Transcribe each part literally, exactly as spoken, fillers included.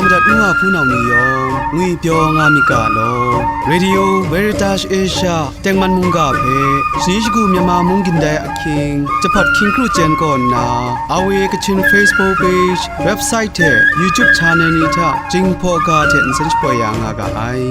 Madat nu wa hpunau ni yawng ngwipyaw nga myit ga law. Radio Veritas Asia tengman mungga hpe shani shagu Myanmar mung gindai ahkying, jahpawt hkying kru chyen kaw nna, R V A Kachin Facebook page, website hte YouTube channel ni hta Jinghpaw ga hte nsen shapoi ya nga ga ai.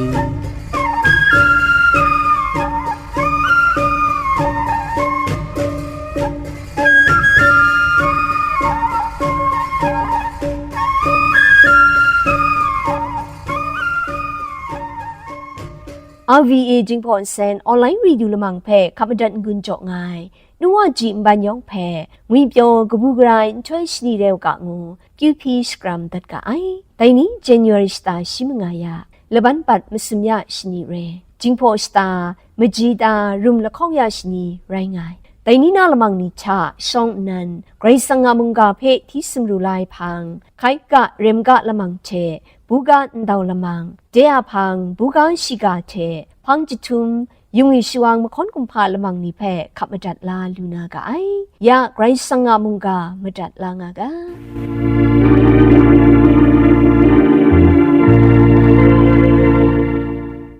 R V A Jinghpaw Nsen online radio lamang hpe hkap madat n-gun jaw nga ai, nu wa ji nban yawng hpe, ngwipyaw kabu gara ai nhtoi shani rai u ga ngu, kyu hpyi shakram dat ga ai. Dai ni January shata shi manga ya, laban bat masum ya shani re, Jinghpaw shata, maji ta rum lahkawng ya shani rai nga ai. Dai ni na lamang ni hta shawng nnan, Karai Kasang a mungga hpe hti sumru la ai hpang, hkai ga rem ga lamang hte, buga ndau lamang, de a hpang, buga shiga hte, hpang jahtum, yung i shawang mahkawn kumhpa lamang ni hpe hkap madat la lu na ga ai. Ya Karai Kasang a mungga madat la nga ga.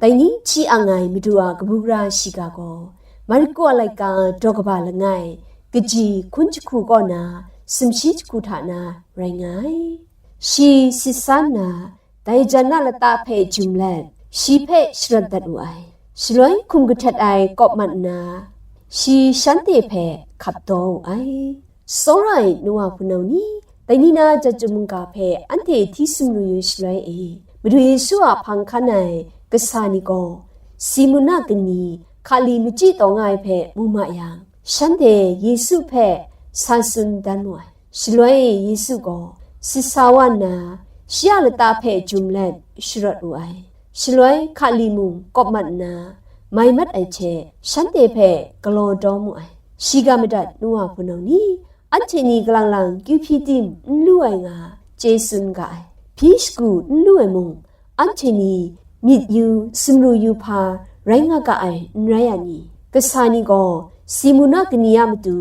Dai ni hti ang ai Madu a kabu gara shiga gaw, Marku a laika daw kaba langai, kaji hkun jahku kaw na, sumshi jahku hta na rai nga ai. Shi sit sa nna, dai jan a lata hpe jum let, shi hpe sharawt dat wu ai. Shaloi hkum kahtet ai kawp mat nna, shi shanhte hpe hkap daw wu ai. Tsawra ai nu wa hpunau ni, dai ni na Jahtum mungga hpe anhte hti sumru yu shaloi e, Madu Yesu a hpang hkan ai kasa ni gaw, Simon a kani hkali machyi taw nga ai hpe mu ma yang, shanhte Yesu hpe sa tsun dan mu ai. Shaloi Yesu gaw sit sa wa nna, shi a lata hpe jum let sharawt wu ai. Shaloi hkali mung kawp mat nna, mai mat ai hte shanhte hpe galaw daw mu ai. Shiga madat nu wa hpunau ni, anhte ni galang lang kyu hpyi tim n lu ai nga chye tsun ga ai. Hpyi shagu n lu ai mung, anhte ni myit yu, sumru yu hpa rai nga ga ai, n rai a ni? Kasa ni gaw Simon a kani a matu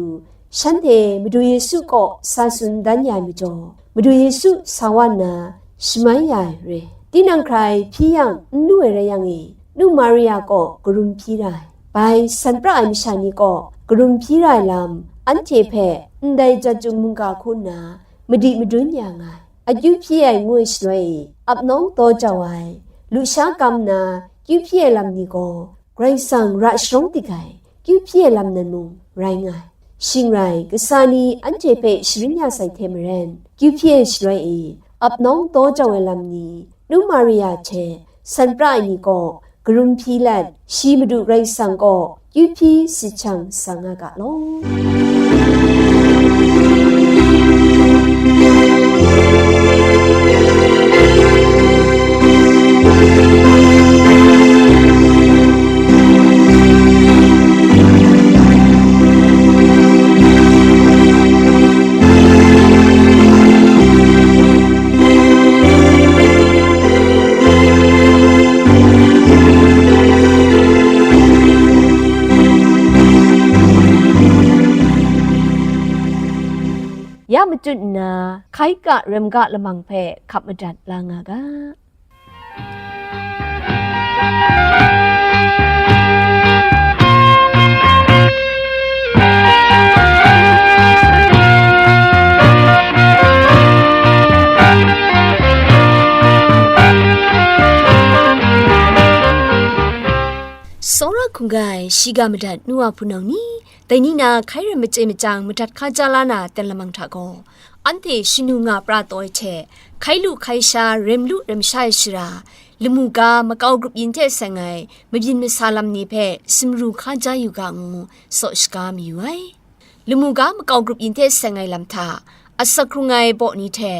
shanhte Madu Yesu kaw sa tsun dan ya ai majaw, Madu Yesu sa wa nna shamai ya ai re. Tinang hkrai hpyi yang n lu ai rai yang e, nu Maria kaw karum hpyi ra ai. Bai san pra ai masha ni kaw karum hpyi ra ai lam anhte hpe ndai Jahtum mungga hku nna madi madun ya nga ai. Akyu hpyi ai ngu ai shaloi e, ap nawng taw jau ai, lusha kam nna kyu hpyi ai lam ni gaw, Karai Kasang ra sharawng dik ai, kyu hpyi ai lam nan mung rai nga ai. Shing rai, kasa ni anhte hpe sharin ya sai hte maren, kyu hpyi ai shaloi e, ap nawng taw jau ai lam ni, nu Maria hte san pra ai ni kaw karum hpyi let, shi Madu Karai Kasang kaw kyu hpyi sit shang sa nga ga law. Ya matut nna, hkai ga rem ga lamang hpe hkap madat la nga ga. Tsawra hkungga ai shiga madat nu wa hpunau ni, dai ni na hkai rai machye machyang madat hkaja la na ten lamang hta gaw, anhte shanu nga pra taw ai hte, hkai lu hkai sha, rem lu rem sha ai shara, lamu ga makau grup yin hte seng ai mabyin masa lam ni hpe sumru hkaja yu ga ngu tsaw shaga mayu ai. Lamu ga makau grup yin hte seng ai lam hta, asak hkrung ai baw ni hte,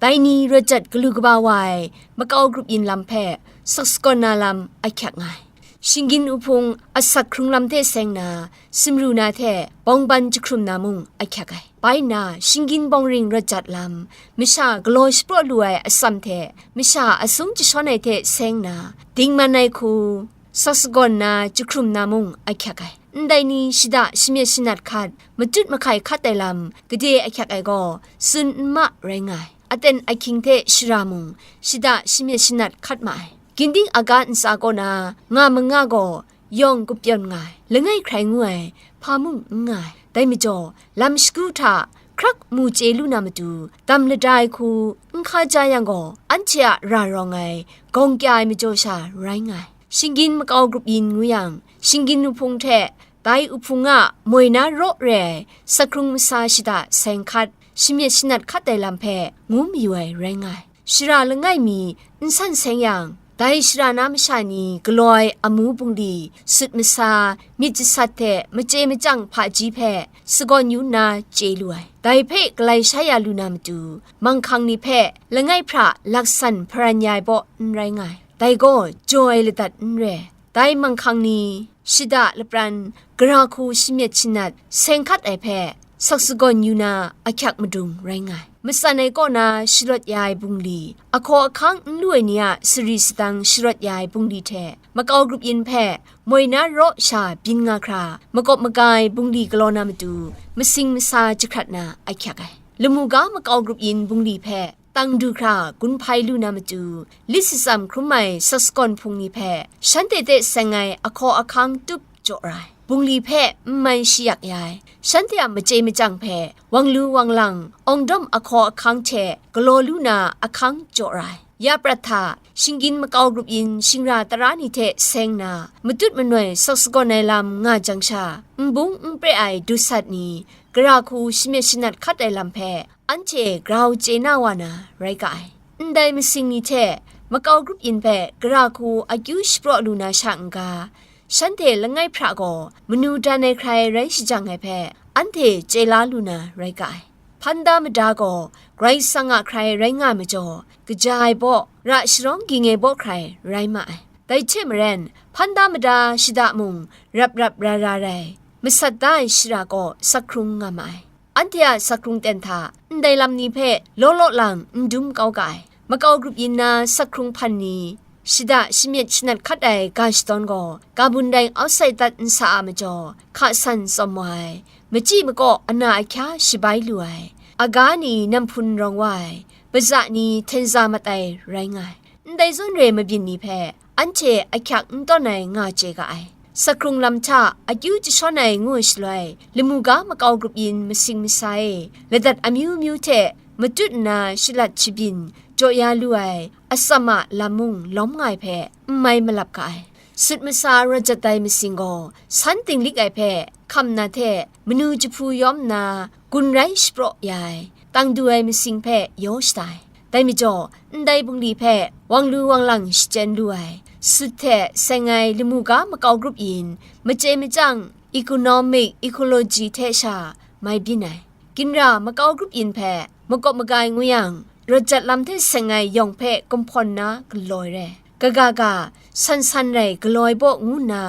dai ni rawt jat galu kaba wa ai makau grup yin lam hpe sak sagawn na lam ahkyak nga ai. Shinggyim uhpung asak hkrung lam hte seng na, sumru na hte bawngban jahkrum na mung ahkyak ai. Bai nna, shinggyim bawngring rawt jat lam, masha galaw shapraw lu ai atsam hte masha asung jashawn ai hte seng na, dingman ai hku, sak sagawn na jahkrum na mung ahkyak ai. Ndai ni shada shamyet shanat hkat, matut mahkai hkat ai lam, gade ahkyak ai gaw, tsun n ma rai nga ai. aten ahkying hte shara mung, shada shamyet shanat hkat ma ai. Ginding aga ntsa kaw na nga manga gaw yawng kapyawn nga ai, langai hkrai ngu ai, hpa mung n nga ai. Dai majaw, lam shagu hta hkrak mu chye lu na matu, dam lada ai hku n hka ja yang gaw, anhte a ra rawng ai, gawng kya ai majaw sha rai nga ai. Shinggyim makau grup yin ngu yang, shinggyim uhpung hte dai uhpung a moi na raw re ai, sakrung masa shada seng hkat, shamyet shanat hkat ai lam hpe ngu mayu ai rai nga ai. Shara langai mi n san seng yang, dai shara na masha ni galaw ai amu bungli, sut masa, myit jasat hte machye machyang hpaji hpe sagawn yu nna chye lu ai. Dai hpe galai sha ya lu na matu, manghkang ni hpe langai hpra laksan hparan ya ai baw n rai nga ai. Dai gaw jaw ai ladat n re. Dai manghkang ni shada lapran, gara hku shamyet shanat, seng hkat ai hpe sak sagawn yu na ahkyak madung rai nga ai. Matsan ai kaw na shalawt ya ai bungli, ahkaw ahkang n lu ai ni a sari sadang shalawt ya ai bungli hte makau grup yin hpe moi na raw sha byin nga hkra, makawp maga ai bungli galaw na matu, masing masa jahkrat na ahkyak ai. Lamu ga makau grup yin bungli hpe tang du hkra gun hpai lu na matu, lit shatsam hkrum ai sak sagawn hpung ni hpe shanhte hte seng ai ahkaw ahkang tup jaw ra ai. Bungli hpe n mai shi yak ya ai, shanhte a machye machyang hpe wang lu wang lang, awng dawm ahkaw ahkang hte galaw lu na ahkang jaw ra ai. Ya prat hta, shinggyim makau grup yin shingra tara ni hte seng na, matut manoi sak sagawn ai lam nga jang sha, n bung n pre ai dusat ni, gara hku shamyet shanat hkat ai lam hpe, anhte grau chye na wa na rai ga ai. Ndai masing ni hte makau grup yin hpe gara hku akyu shapraw lu na sha n-ga, shanhte langai hpra gaw manu dan ai hkrai rai shajang ai hpe, anhte chye la lu na rai ga ai. Hpan da mada gaw Karai Kasang a hkrai rai nga ai majaw, kaja ai baw, ra sharawng ging ai baw hkrai rai ma ai. Dai hte maren, hpan da mada shada mung rap rap ra ra rai, masat da ai shara gaw sak hkrung nga ma ai. Anhte a sak hkrung ten hta, ndai lam ni hpe law law lang n dum kau ga ai. Makau grup yin na sak hkrung hpan ni, shada shamyet shanat hkat ai ga shadawn gaw, kabun dai ausai dat nsa a majaw, hka san tsawm wa ai, machyi makaw ana ahkya shabai lu ai, aga ni namhpun rawng wa ai, baza ni htenza mat ai rai nga ai. Ndai zawn re mabyin ni hpe anhte ahkyak n tawn ai nga chye ga ai. Sak hkrung lam hta akyu jashawn ai ngu ai shaloi, lamu ga makau grup yin masing masa e, ladat amyu myu hte matut nna shalat shabyin jaw ya lu ai atsam a lam mung lawm nga ai hpe n mai malap ga ai. Sut masa rawt jat ai masing gaw, san dinglik ai hpe hkam na hte manu jahpu yawm nna gun rai shapraw ya ai, tang du ai masing hpe yaw shada ai. Dai majaw, ndai bungli hpe wang lu wang lang shachyen lu ai, sut hte seng ai lamu ga makau grup yin, machye machyang, economic, ecology hte sha mai byin ai. Ginra makau grup yin hpe makawp maga ai ngu yang, rawt jat lam hte seng ai yawng hpe kumhpawn na galaw ai re. Kaga ga, san san rai galaw ai baw ngu nna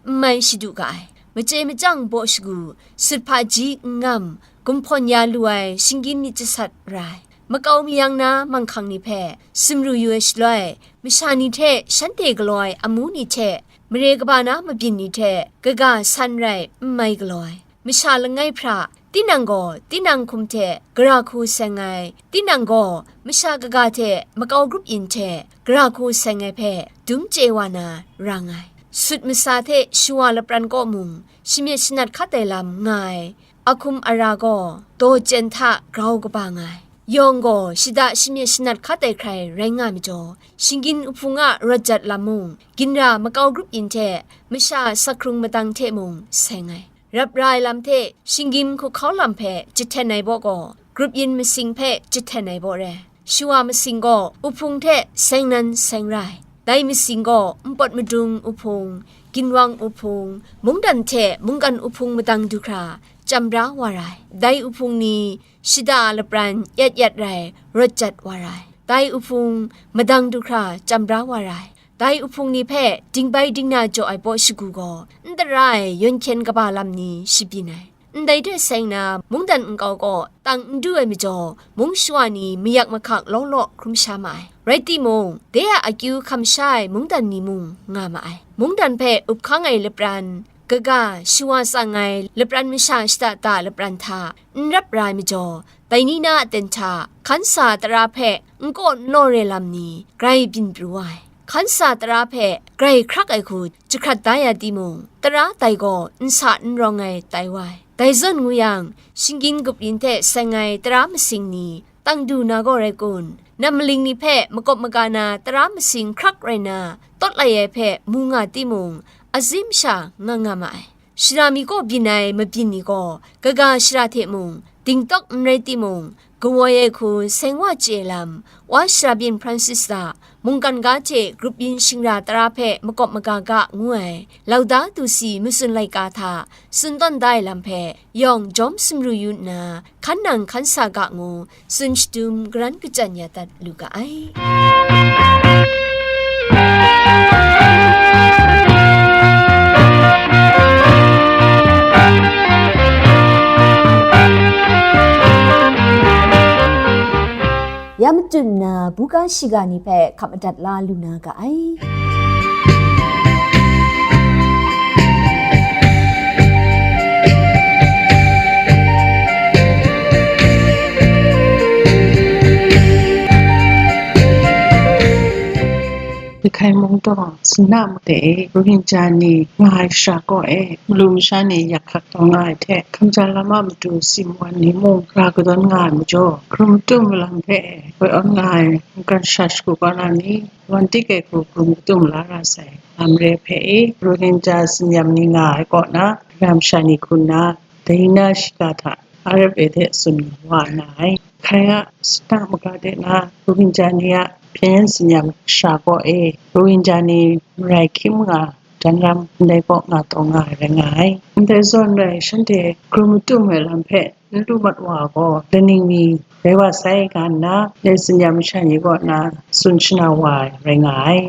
n mai shadu ga ai. Machye machyang baw shagu, sut hpaji n ngam, kumhpawn ya lu ai shinggyim myit jasat ra ai. Makau mayang na manghkang ni hpe sumru yu ai shaloi, masha ni hte shanhte galaw ai amu ni hte, mare kaba na mabyin ni hte kaga san rai n mai galaw ai. Masha langai hpra, tinang gaw tinang hkum hte gara hku seng ai, tinang gaw masha kaga hte makau grup yin hte gara hku seng ai hpe dum chye wa na ra nga ai. Sut masa hte shawa lapran kaw mung shamyet shanat hkat ai lam nga ai, ahkum ara gaw daw chyen hta grau kaba nga ai. Yawng gaw shada shamyet shanat hkat ai hkrai rai nga ai majaw, shinggyim uhpung a rawt jat lam mung, ginra makau grup yin hte masha sak hkrung madang hte mung seng ai. Rap ra ai lam hte shinggyim hkuhkau lam hpe jahten ai baw gaw, grup yin masing hpe jahten ai baw re. Shawa masing gaw uhpung hte seng nan seng ra ai. Dai masing gaw npawt madung uhpung, ginwang uhpung, mungdan hte mungkan uhpung madang du hkra, chyam bra wa ra ai. Dai uhpung ni shada a lapran yat yat rai rawt jat wa ra ai. Dai uhpung madang du hkra chyam bra wa ra ai. Dai uhpung ni hpe dingbai dingna jaw ai baw shagu gaw, n tara ai yawn hkyen kaba lam ni shabyin ai. Ndai hte seng na mungdan nkau gaw tang n du ai majaw, mung shawa ni mayak mahkak law law hkrum sha ma ai. Rai timung, de a akyu hkam sha ai mungdan ni mung nga ma ai. Mungdan hpe up hkang ai lapran, kaga shawa tsang ai lapran masha shada da lapran hta n rap ra ai majaw, dai ni na aten hta hkan sa tara hpe n kaw n law re lam ni grai byin pru wa ai. Hkan sa tara hpe grai hkrak ai hku jahkrat da ya timung, tara dai gaw nsa n rawng ai tai wa ai. Dai zawn ngu yang, shinggyim gup yin hte seng ai tara masing ni tang du na gaw rai kun? Nam maling ni hpe makawp maga na tara masing hkrak rai na tawt lai ai hpe mu nga timung, azim sha nga nga ma ai. Shara mi kaw byin ai mabyin ni gaw kaga shara hte mung dingtawk n rai timung, kawoi ai hku seng wa chye lam, Wa Sara Byin Francis a mungkan ga hte grup yin shingra tara hpe makawp maga ga ngu ai Laudato Si matsun laika hta tsun tawn da ai lam hpe yawng jawm sumru yu nna, hkan nang hkan sa ga ngu tsun shadum garan kachyan ya dat lu ga ai. Ya matut nna, buga shiga ni hpe hkap madat la lu na ga ai. Rakhine Mungdaw, Sina mung de e, Rohingya ni nga ai shara kaw e, malu masha ni yak hkak taw nga ai hte, hkamja lam a matu simwan ni mung ra kadawn nga ai majaw, hkrum matum malam hpe e, woi awn nga ai mungkan sha shagu kaw na ni, wan tik ai hku hkrum matum la ra sai, lam re hpe e, Rohingya tsinyam ni nga ai kaw na, ram sha ni hku nna, dai na shiga hta R F A hte tsun wa na ai. Hkrai a, Sina maga de na Rohingya ni a hpyen tsinyam sha kaw e, Rohingya ni marai hkying nga, janram ndai kaw nga taw nga ai rai nga ai. Ndai zawn rai shanhte hkrum matum ai lam hpe n lu mat wa gaw, laning mi rai wa sai nga nna, dai tsinyam masha ni kaw na tsun shana wa ai rai nga ai.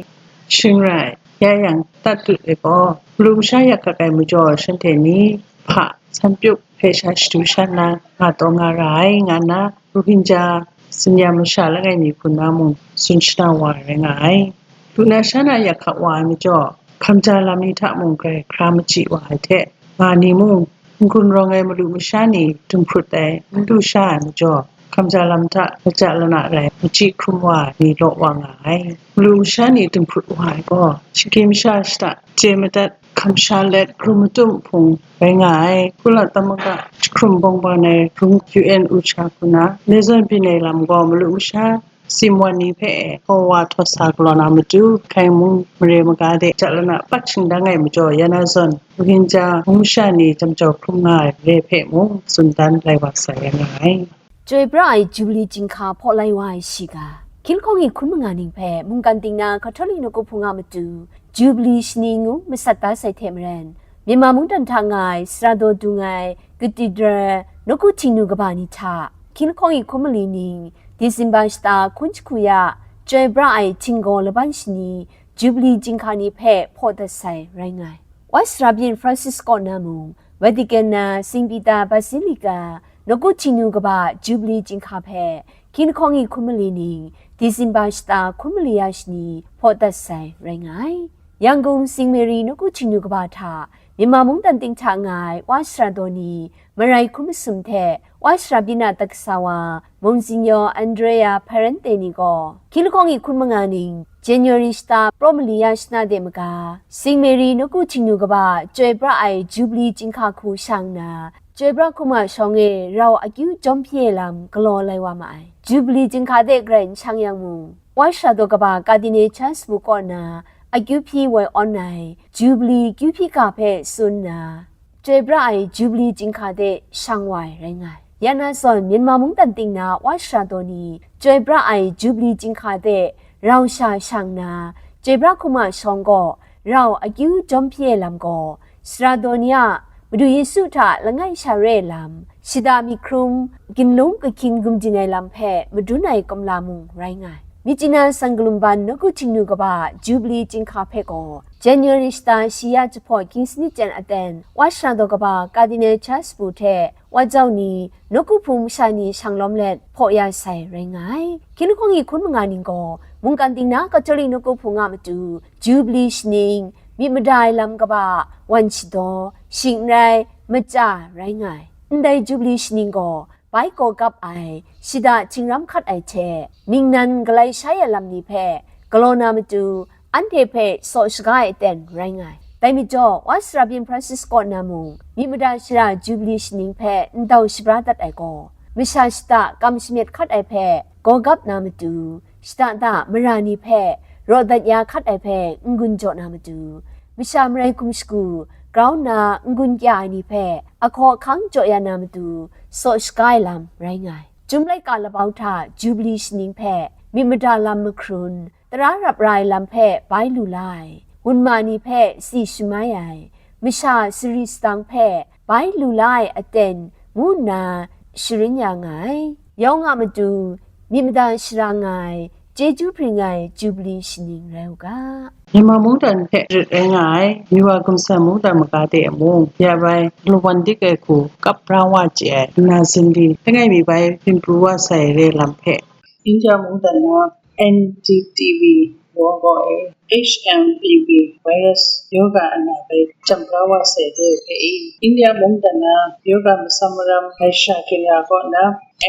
Shing rai, ya yang, tatut e gaw, malu masha yak hkak ai majaw shanhte ni hpa san pyuk hpe sha shadu sha nna nga taw nga ra ai, nga nna Rohingya tsinyam masha langai mi hku na mung tsun shana wa ai rai nga ai. Lu na sha na yak hkak wa ai majaw, hkamja lam ni hta mung grai hkra machyi wa ai hte, nga ni mung, n-gun rawng ai malu masha ni dumhprut ai n lu sha ai majaw, hkamja lam hta laja lana rai machyi hkrum wa ai ni law wa nga ai. Malu masha ni dumhprut wa ai gaw, shagim sha shada chye madat, hkam sha let hkrum matum hpung rai nga ai. Kulat tamada jahkrum bawng ban ai hkrum U N u hkru na, dai zawn byin ai lam gaw malu masha simwan ni hpe e, hkawa htaw sa galaw na matu, Rakhine mung mare maga de ja lana pat shingdang ai majaw, ya na zawn Rohingya mung masha ni jam jau hkrum nga ai re hpe mung tsun dan lai wa sa ya nga ai. Chyoi pra ai Jubili chyinghka hpaw lai wa ai shiga, hkying lahkawng e hkun manga ning hpe mungkan ting na Catholic nawku hpung a matu Jubili shani ngu masat da sai hte maren, Myanmar mungdan hta nga ai sara daw dung ai Cathedral nawku htingnu kaba ni hta hkying lahkawng e hkun mali ning December shata hkun jahku ya chyoi pra ai htinggaw laban shani Jubili chyinghka ni hpe hpaw dat sai rai nga ai. Wa Sara Byin Francis kaw na mung, Vatican na Saint Peter Basilica nawku htingnu kaba Jubili chyinghka hpe hkying lahkawng e hkun mali ning December shata hkun mali ya shani hpaw dat sai rai nga ai. Yangon Saint Mary nawku htingnu kaba hta Myanmar mungdan ting hta nga ai Wa Sara daw ni marai hkun masum hte Wa Sara Byin a tat kasa wa Monsignor Andrea Parente ni gaw, hkying lahkawng e hkun manga ning January shata praw mali ya shana de maga, Saint Mary nawku htingnu kaba chyoi pra ai Jubili chyinghka hku shang nna, chyoi pra hkrum a shawng e rau akyu jawm hpyi ai lam galaw lai wa ma ai. Jubili chyinghka de grai n shang yang mung, Wa Sara daw kaba Cardinal Charles Bo kaw na akyu hpyi woi awn ai Jubili kyu hpyi ga hpe tsun nna, chyoi pra ai Jubili chyinghka de shang wa ai rai nga ai. Ya na zawn, Myanmar mungdan ting na Wa Sara daw ni chyoi pra ai Jubili chyinghka de rau sha shang nna, chyoi pra hkrum a shawng gaw rau akyu jawm hpyi ai lam gaw, sara daw ni a Madu Yesu hta langai sha re ai lam, shada myit hkrum, ginlung kahkyin gumdin ai lam hpe madun ai kumla mung rai nga ai. Myitkyina Sanggalum ban nawku htingnu kaba Jubili chyinghka hpe gaw, January shata shi ya jahpaw hkying sanit jan aten, Wa Sara daw kaba Cardinal Charles Bo hte Wa jau ni, nawku hpung masha ni shang lawm let hpaw ya sai rai nga ai. Hkying lahkawng e hkun manga ning gaw, mungkan ting na Catholic nawku hpung a matu Jubili shaning, myit mada ai lam kaba wan shadaw, shing n rai, maja rai nga ai. Ndai Jubili shaning gaw bai gaw gap ai, shada htingram hkat ai hte, ningnan galai shai ai lam ni hpe galaw na matu, anhte hpe saw shaga ai aten rai nga ai. Dai majaw, Wa Sara byin Francis kaw na mung, myit mada shara Jubili shaning hpe ndau shabra dat ai gaw, masha shada kam shamyet hkat ai hpe gaw gap na matu, shada da mara ni hpe raw dat ya hkat ai hpe n-gun jaw na matu, masha marai hkum shagu grau nna n-gun kya ai ni hpe ahkaw ahkang jaw ya na matu, saw shaga ai lam rai nga ai. Chyum laika labau hta Jubili shaning hpe myit mada lam mahkrun, tara rap ra ai lam hpe bai lu la ai, wunma ni hpe si shamai ai, masha sari sadang hpe bai lu la ai aten ngu nna sharin ya nga ai. Yawng a matu myit mada shara nga ai, chyeju hpring ai Jubili shaning rai u ga. Myanmar mungdan hpe rit rai nga ai, Miwa Gumsan mungdan maga de mung, ya bai, lawan dik ai hku kap bra wa chye ai, na zinli, langai mi bai hpyen pru wa sai re lam hpe, India mungdan na N T T V wa gaw e, H M P V virus yoga ana bai jam bra wa sai de hpe i, India mungdan na yoga masam maram Aisha Kinra kaw na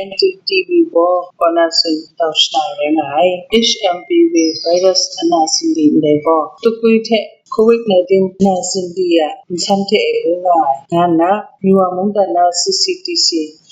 N T T V wa kaw na tsun tau shana rai nga ai. H M P V virus ana singli ndai gaw, tukwi hte covid nineteen na singli a nsan hte e rai nga ai, nga nna, Miwa mungdan na C C T C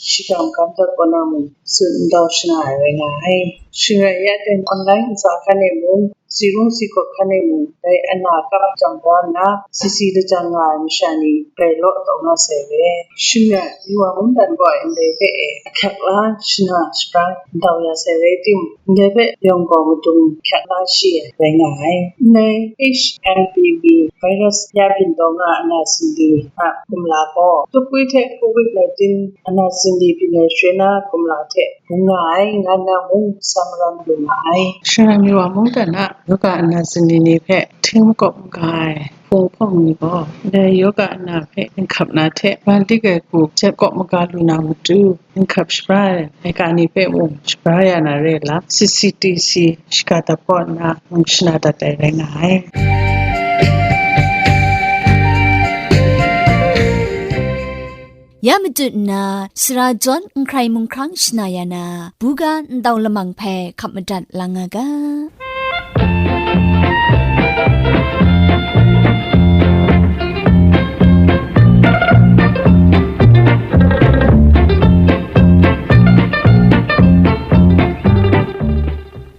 shikam kam dat kaw na mung tsun n tau shana ai rai nga ai. Shing rai ya ten, online ntsa hkan e mung, si rung si kawp hkan e mung, dai ana kap jam bra nna, sisi lajang nga ai masha ni grai law taw nga sai re. Shing rai, Miwa mungdan gaw ndai hpe e ahkyak la shana shabrang n tau ya sai rai tim, ndai hpe yawng gaw madung hkyak la shi ai rai nga ai. Ndai H M P V virus ya byin taw nga ai na singli a kumla gaw, tukwi hte covid nineteen ana singli byin ai share na kumla hte bung nga ai, nga nna mung sam ram lu nga ai. Shing rai, Miwa mungdan a yoga ana singli ni hpe hting makawp maga ai hpung hpawng ni gaw, dai yoga ana hpe n hkap na hte, wan dik ai hku jep kawp maga lu na matu, n hkap shabra ai laika ni hpe mung shabra ya na re lam, C C T C shika dap kaw nna mung shana dat ai rai nga ai. Ya matut nna, sara jawn n hkrai mung hkrang shana ya na, buga ndau lamang hpe hkap madat lang nga ga.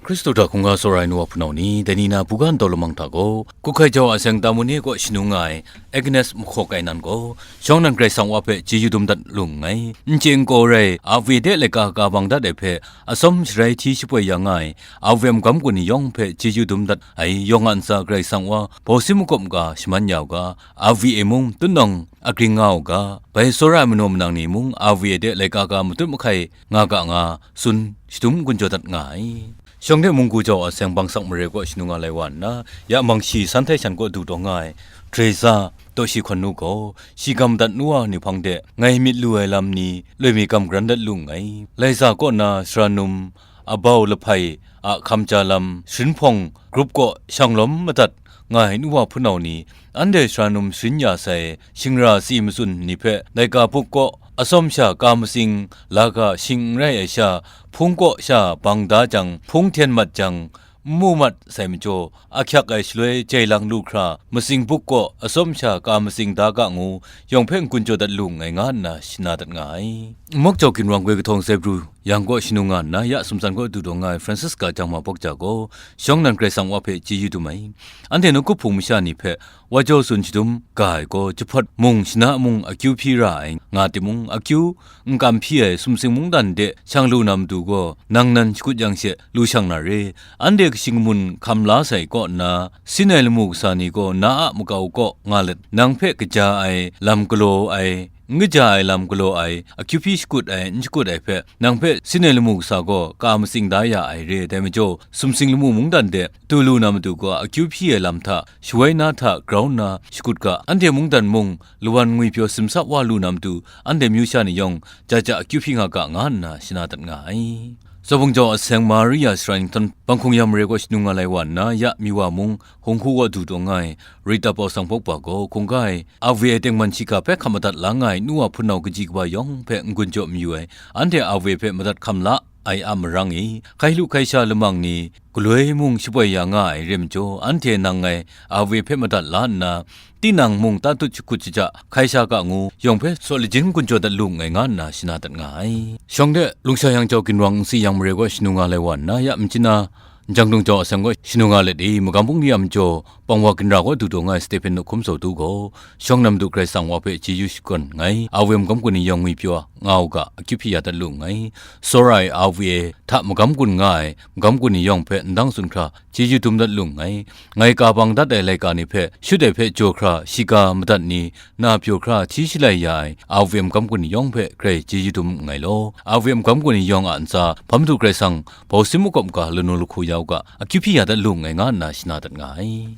Hkristu hta hkungga tsawra ai nu wa hpunau ni, dai ni na buga ndau lamang hta gaw, Kuhkai jau a seng Tamune kaw shanung nga ai Agnes Mahkaw Kainan gaw, shawng nnan Karai Kasang Wa hpe chyeju dum dat lu nngai. N chye n kaw rai, a we de laika ka bang dat ai hpe, atsawm sharai hti shapoi ya nga ai, a we a magam kaw ni yawng hpe chyeju dum dat ai yawng a ntsa Karai Kasang Wa, bawsin makawp maga shaman ya u ga, a we e mung, tutnawng agring nga u ga, bai tsawra ai manaw manang ni mung, a we de laika ka matut mahkai nga ga nga, tsun shadum gun jaw dat nga ai. Shawng de munggu jau a seng bangsak mare kaw shanung nga lai wa nna, ya mang shi san htai shan kaw du taw nga ai, Teresa, taw shi hkawn nu gaw, shi gam dat nu wa ni hpang de, ngai myit lu ai lam ni, loi mi gam garan dat lu nngai. Laiza kaw na sara num, abau lahpai a hkam ja lam, sharin hpawng grup kaw shang lawm madat nga ai nu wa hpunau ni, anhte sara num sharin ya sai, shingra tsi matsun ni hpe, laika buk kaw, atsawm sha ka matsing, laga shing n rai ai sha, hpung kaw sha bang da jang, hpung hten mat jang, n mu mat sai majaw, ahkyak ai shaloi jai lang lu hkra, matsing buk kaw atsawm sha ka matsing da ga ngu, yawng hpe n-gun jaw dat lu nngai nga nna shana dat nga ai. Nmawk jau ginwang goi kahtawng Zebru yang kaw shanung nga nna, ya sumtsan kaw du daw nga ai Francisca Jangma Bawk Ja gaw, shawng nnan Karai Kasang Wa hpe chyeju dum ai. Anhte nawku hpung masha ni hpe, Wa jaw tsun shadum ga ai gaw, jahpawt mung shana mung akyu hpyi ra ai nga timung, akyu n kam hpyi ai sumsing mungdan de shang lu na matu gaw, nang nan shakut yang she lu shang na re. Anhte kashi kamun hkam la sai kaw nna, sin ai lamu kasa ni gaw na a makau kaw nga let, nang hpe kaja ai lam galaw ai, n kaja ai lam galaw ai, akyu hpyi shakut ai, n shakut ai hpe, nang hpe sin ai lamu kasa gaw ka matsing da ya ai re. Dai majaw, sumsing lamu mungdan de du lu na matu gaw, akyu hpyi ai lam hta, shawai na hta grau nna shakut ga, anhte mungdan mung lawan ngwipyaw simsa wa lu na matu, anhte amyu sha ni yawng, ja ja akyu hpyi nga ga, nga nna shana dat nga ai. Tsawbung jau a seng Maria shara nhtawm, Bang hkungyan mare kaw shanu nga lai wa nna, ya Miwa mung hung hku wa du taw nga ai, Rita Pausang Pawkpa gaw hkungga ai, A V A tengman shiga hpe hkap madat la nga ai nu wa hpunau kaji kaba yawng hpe n-gun jaw mayu ai, anhte A V A hpe madat hkam la ai a marang e, hkai lu hkai sha lamang ni, galoi mung shapoi ya nga ai re majaw, anhte nang ngai A V A hpe madat la nna, tinang mung tan tut shakut shaja hkai sha ga ngu, yawng hpe saw lajin gun jaw dat lu nngai nga nna shana dat nga ai. Shawng de, lungsha yang jau ginwang nsi yang mare gaw shanu nga lai wa nna, ya machyin na, Njang dung jau a seng gaw shanu nga let i, magam bungli a majaw, pang wa ginra gaw du taw nga ai Stephen Nukhum Sawtu gaw, shawng na Madu Karai Kasang wa hpe chyeju shakawn nngai, A V A magam gun ni yawng ngwipyaw nga u ga, akyu hpyi ya dat lu nngai, tsawra ai A V A hta magam gun nga ai, magam gun ni yawng hpe ndang tsun hkra, chyeju dum dat lu nngai, ngai ka bang dat ai laika ni hpe, shut ai hpe jaw hkra, shiga madat ni, na pyaw hkra hti shalai ya ai A V M magam gun ni yawng hpe grai chyeju dum nngai law, A V M magam gun ni yawng a ntsa hpa Madu Karai Kasang bau sim makawp ga lanu lahku ya u ga, akyu hpyi ya dat lu nngai nga nna shana dat nga ai.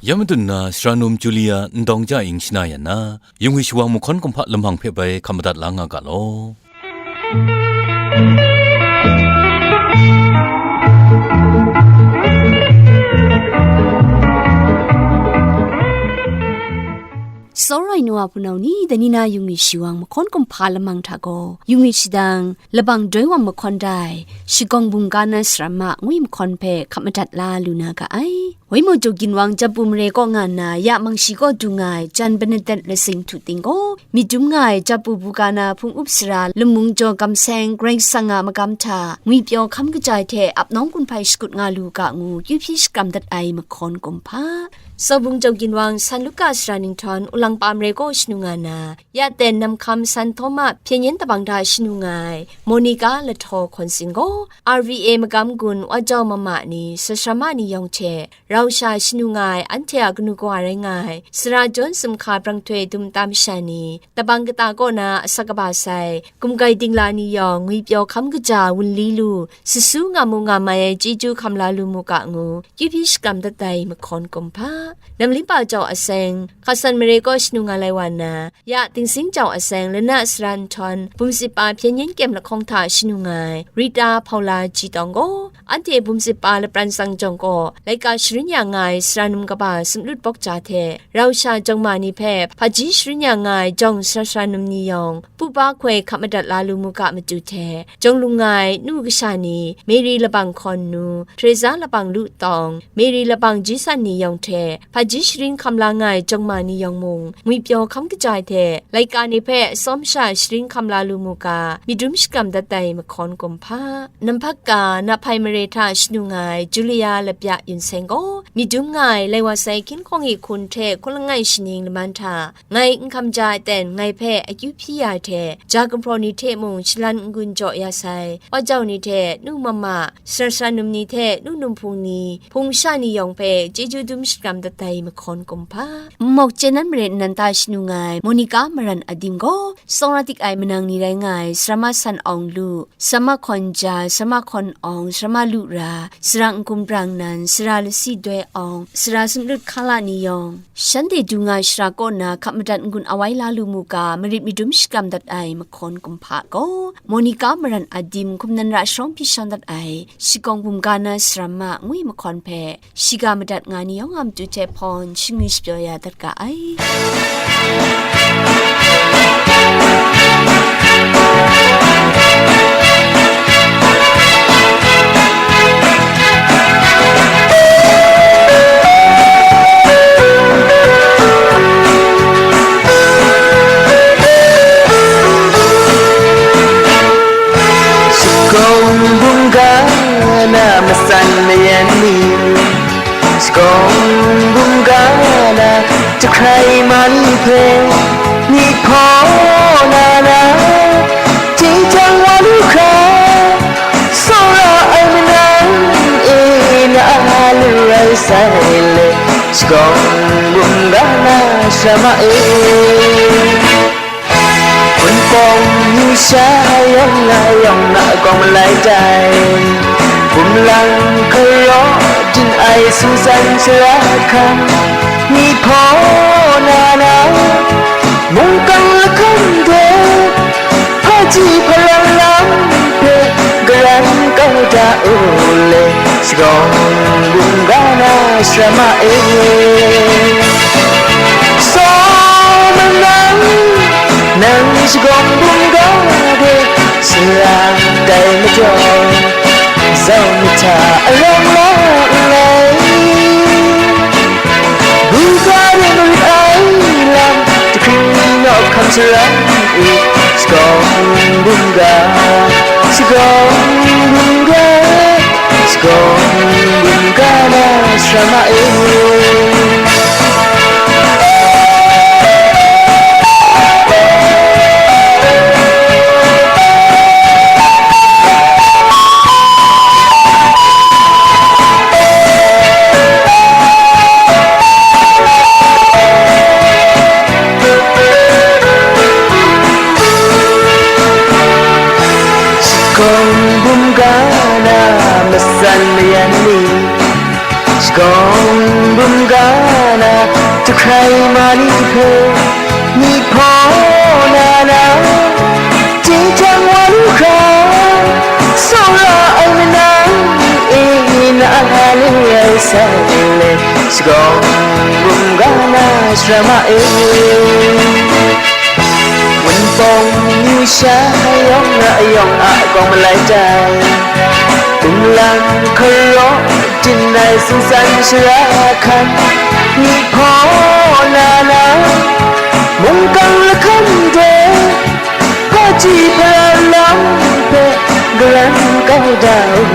Ya madun na, Sara num Julia Ndawng Ja Ing shana yan na, yungwi shawang mahkawn kumhpa lamang hpe bai hkam madat la nga ga law. Tsawra ai nu a hpunau ni, dai ni na yungwi shawang mahkawn kumhpa lamang hta gaw, yungwi shadang, labang doi wam mahkawn dai, shagawng bum ga na sarama ngwi mahkawn hpe hkap madat la lu na ga ai. Waimu du ginwang Japu mare kaw nga nna, ya Mangshi kaw du nga ai Jan Benedet Lasing Htu Ting gaw, myit dum nga ai Japu buga na hpung up sara, lamung jaw gam seng, Karai Kasang a magam hta ngwipyaw hkam kaja ai hte ap nawng gun hpai shakut nga lu ga ngu, kyu hpyi shakram dat ai mahkawn kumhpa. Sawbung jau ginwang San Luka sara nhtawm, Ulangpa mare kaw shanu nga na, ya ten Namhkam San Htawma hpyen yen tabang hta shanu nga ai, Monica Lahtaw Hkawn Sin gaw, R V A magam gun wa jau mama ni, sasarama ni yawng hte, rau sha shanu nga ai anhte a kanu kawa rai nga ai, sara jawn sumhka brang htoi dum tam sha ni, tabang kata kaw na asak kaba sai, gumgai dingla ni yawng ngwipyaw hkam kaja wunli lu, sasu nga mu nga mai ai chyeju hkam la lu mu ga ngu, kyu hpyi shakram dat ai mahkawn kumhpa. Namlimpa jau a seng, Hkasan mare kaw shanu nga lai wa nna, ya Tingsing jau a seng, Lana sara nhtawm, bum sip pa hpyen yen kyem lahkawng hta shanu nga ai, Rita Hpaula Jitawng gaw, anhte bum sip pa lapran tsang jawng kaw, laika sharin ya nga ai sara num kaba sumlut bawk ja hte, rau sha jawng ma ni hpe hpaji sharin ya nga ai jawng sara sara num ni yawng, pupa hkoi hkap madat la lu mu ga matu hte, jawng lung nga ai nu kasha ni, Mary labang hkawn nu, Teresa labang lu tawng, Mary labang ji san ni yawng hte, hpaji sharin hkam la nga ai jawng ma ni yawng mung, ngwipyaw hkam kaja ai hte, laika ni hpe atsawm sha sharin hkam la lu mu ga, myit dum shakram dat ai mahkawn kumhpa. Namhpak ga, Nahpai mare hta shanu nga ai Julia Lapya Yun Seng gaw, myit dum nga ai lai wa sai hkying hkawng e hkun hte hkun langai shaning laman hta, ngai n hkam ja ai ten ngai hpe akyu hpyi ya ai hte, ja gumhpraw ni hte mung shalan n-gun jaw ya sai, wa jau ni hte nu mama, sara sara num ni hte nu num hpung ni, hpung sha ni yawng hpe chyeju dum shakram dat ai mahkawn kumhpa. Nmawk chyen nan mare nnan ta shanu nga ai Monica Maran Adim gaw, tsawra dik ai manang ni rai nga ai, Sarama San Awng Lu, Sarama Hkawn Ja, Sarama Hkawn Awng, Sarama Lu Ra, Sara Nkum Brang Nan, Sara Lasi Doi Awng, Sara Sumlut Hkala ni yawng, shanhte du nga shara kaw na hkap madat n-gun awai la lu mu ga, marit myit dum shakram dat ai mahkawn kumhpa gaw, Monica Maran Adim hkum nan ra sharawng hpyi shang dat ai, shagawng bum ga na sarama ngwi mahkawn hpe, shiga madat nga ni yawng a matu hte hpawn shingwi shapyaw ya dat ga ai. Shagawng bungga na matsan mayan ni, shagawng bungga na jahkrai ma ni hpe, myit hpaw na na, jingtang wa lu hkra, tsawra ai manang e na lu ai sai le, shagawng bungga na sha ma e. Hpunpawng yu sha yawng na yawng na gawng malai tai, bum lang hkaraw din Ai sumtsan sara hkan, myi hpaw na na, mungkan lahkam de, hpaji hpalang lam hpe, garan kau da u le, shagawng bum ga na sara ma e. Saw manang, nang shagawng bum ga de, sara tai majaw, zau mi hta arawng la nngai. Buga de marit ai lam, jahkring nawk hkam sara u, shagawng bum ga, shagawng bum ga, shagawng bum ga na sara ma e. Shagawng bum ga na matsan mayan ni, shagawng bum ga na jahkrai ma ni hpe, myi hpaw na na, jingtang wa lu hkra, tsawra ai manang e, na le ai sai le, shagawng bum ga na sara ma e. Wunpawng myu sha yawng ra yawng a gawng malai tai, bunglang hkaraw tin ai sumtsan sara hkan, myi hpaw na na, mungkan lahkam de, hpaji hpalang lam hpe, garan kau da u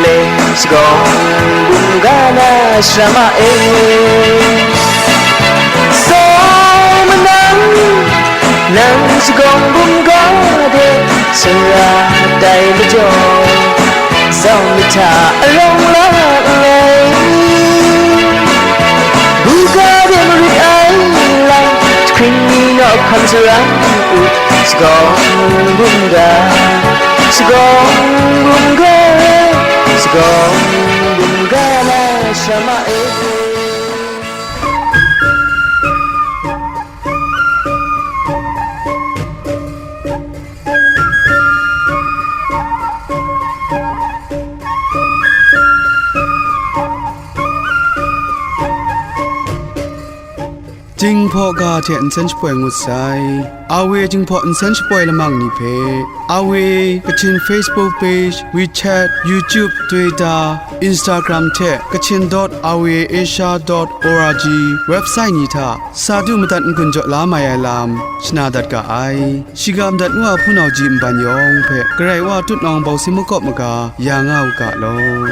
le, shagawng bum ga na sara ma e. Saw manang, nang shagawng bum ga de, sara tai majaw, zau mi hta arawng la nngai. Buga de marit ai lam, jahkring nawk hkam sara u, shagawng bum ga, shagawng bum ga, shagawng bum ga na sara ma e. Jinghpaw ga hte nsen shapoi ngut sai. Awe Jinghpaw nsen shapoi lamang ni hpe, Awe Kachin Facebook page, WeChat, YouTube, Twitter, Instagram hte kachin dot awe asia dot org website ni hta sa du madat n-gun jaw la mai ai lam shana dat ga ai. Shiga madat ngu a hpunau ji nban yawng hpe Karai Wa tutnawng bawsing makawp maga ya nga u ga law.